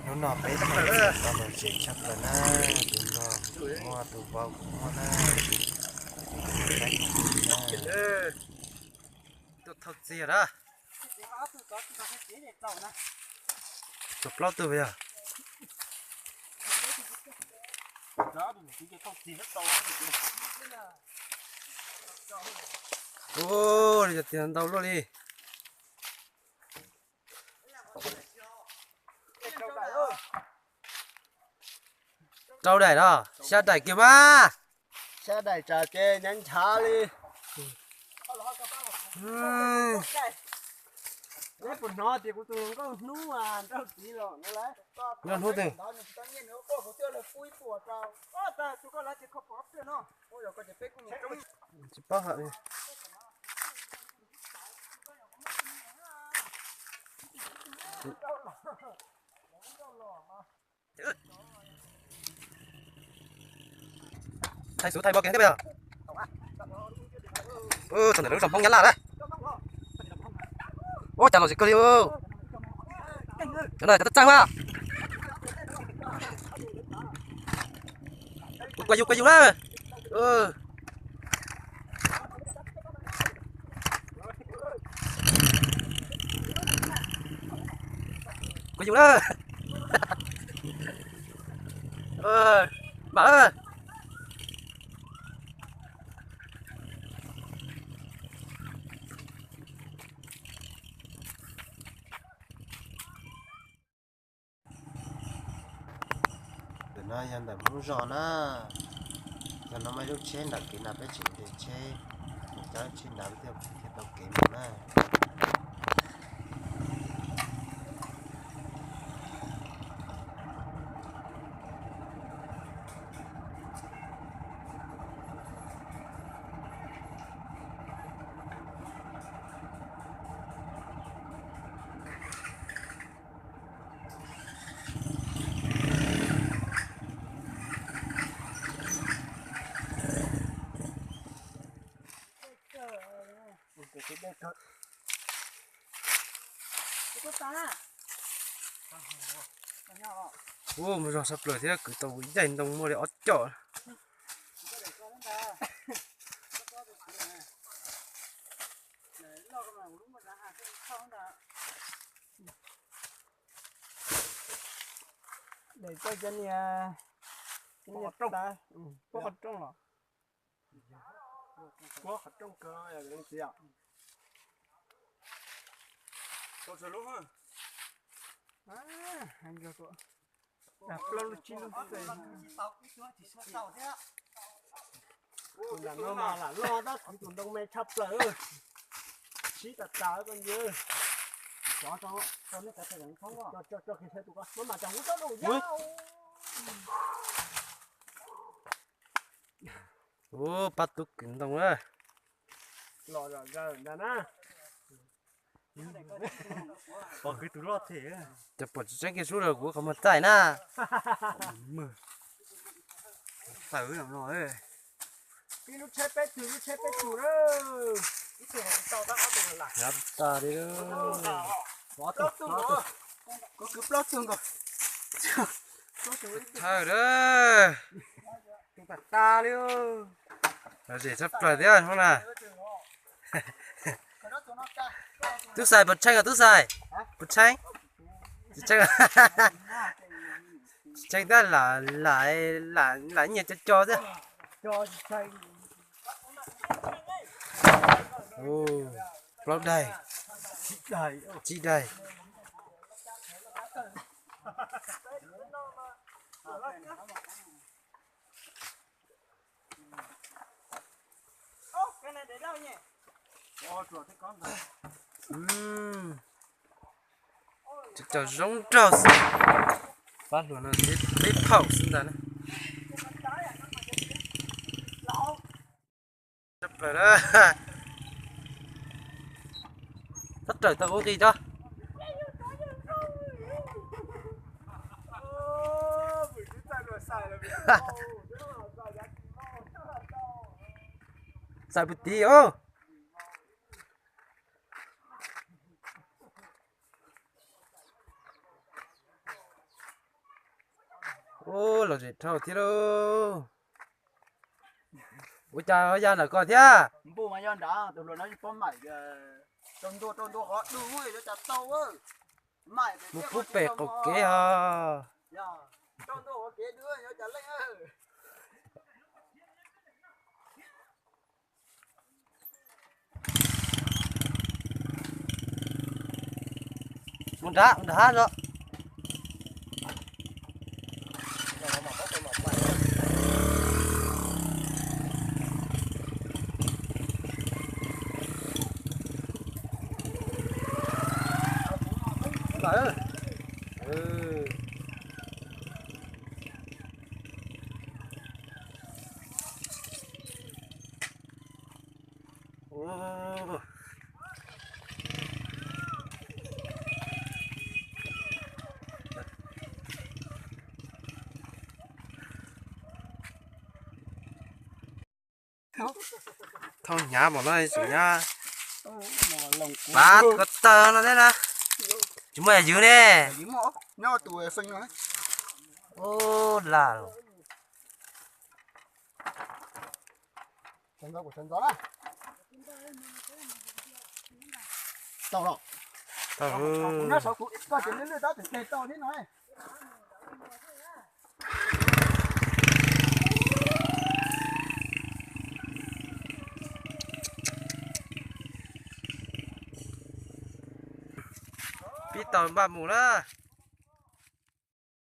Hnub no peb tau los zem tshaj plaws na, tus nrog kuv muaj, tus vauv kuv muaj na. Tuaj thauj txiv na. Tau plaub tug yog. Ua li cas tiag ntau luaj li. Rau daim los xya daim kiag mas. Xya daim tsam ces nyav nchav li. Neb puas hnov tias kuv tus hluas nkauj hnub nrauj txiv los no lawm? Nrauj hnub twg? Tsis paub hais. Thaij xub thaij npau kev thiab peb. Txog ntawm lub zos Hmoob Nyab Laj lawm. Ua cas los tsis kawg li. Cov no cov txaj txaj mas. Kuv kuaj yus kuaj yus na. Kuaj yus na. Mam. Ntawm no yog ntawm Hmoob zos na. Cov no muaj ib lub tsheb nram kev na, peb tseem nres tsheb mus cab lub tsheb nrad thiaj tau kev mus na. Ua, mus zog sab plaws thiab, kwv tau yaig ntoo muaj li ob com. Daim koj cov niag, cov niag qhov rooj los. Kuab qhov rooj kawg li txiv. Plaub lub tsib lub xees. Tus nram no mas lam loj tab, tus ntoo me tshaj plaws. Sib tas tas koj ntsia. Ua, pab tub kwv ntoo na. Los zom zaws ntag na. Pom kwv tus loj them. Ces pom tsis tseeb kiag sub los kuv qhov muag txaij na. Tawm no. Ib lub tsheb peb tug, lub tsheb peb tug na. Hnyav tas li. Kuv kwv plaub tug nkaus. Thawj na. Tus tas tas li. Lom zem tshaj plaws thiab hnub na. Tub Xais puas tsheej os tub Xais? Puas tsheej? Tsis tsheej. Tsis tsheej tab, lam nyias co co xwb. Plaub daig, tsib daig. Cov zoo nraug xwb. Pab hluas no tib phaum xwb ntag na. Txhob raws tau kuv nqi tso. Xais puag tid os. Ub, lom zem dhau thiab lauj. Ua cas ya ntawm ko thiab? Npus mas yog nrad, tus hluas no tsis paub maim, rau ntua rau ntua qhov dub, yuav cas tau. Mus pub pem qaum kev ho. Rau ntua qhov kev dub, yuav cas leej. Mus nrad, mus nrad hab os. Thauj hnyav npaum no tseem nyob. Pab ko taw no thiab na. Tsis muaj yam ywg ne. Ub, lam. Pib tau npaj mus na.